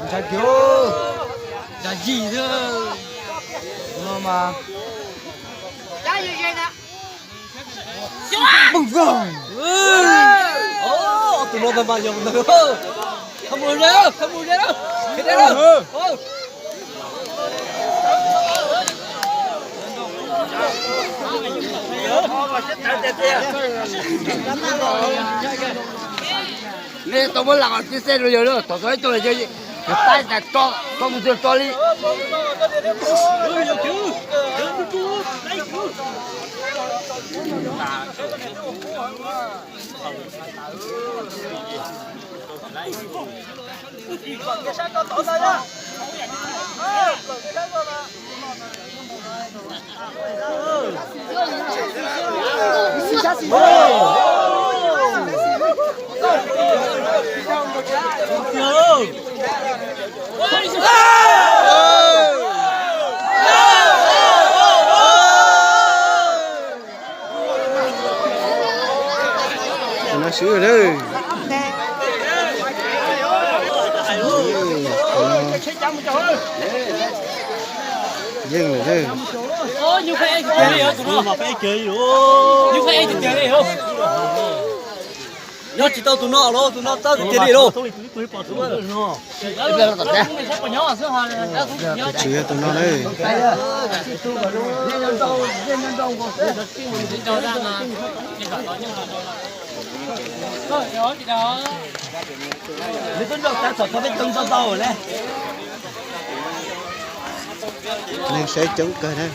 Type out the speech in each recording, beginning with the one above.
Ntshai kiag, ntshai yim thiab no mas. Tus no mas yog ntawd, khav mus ze, khav mus ze, khav ze. Nej tau muab lam tib xeb rau yawg na, tom tau ib tug yawg tais tso, tso mus twg tso li. No swb lawm. Yeej lawm. Nyob tsis tau tus no los tus no txawj tiag li los. Tus tswv yog tus no na. Neeg saib coob kawg na.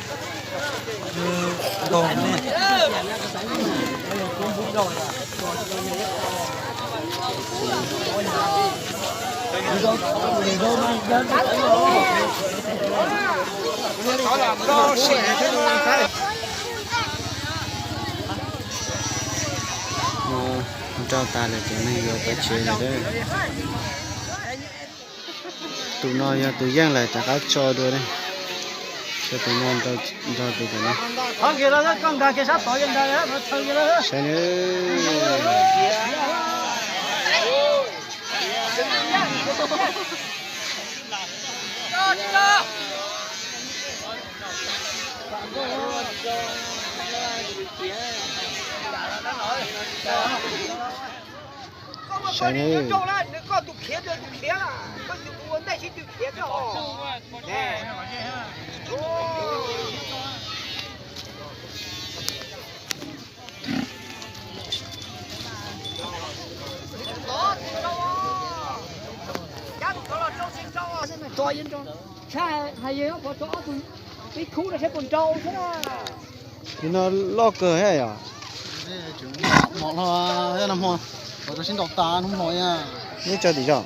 Nrau tas lawm ces neeg yuav pais tsev lawm. Tus no yog tus yeej lawm, rov qab tso dua ne. Tso tus no nrog tus tus no. Saib na. Saib na. Nim no loj kawg thiab yom. Neb tso tim zog.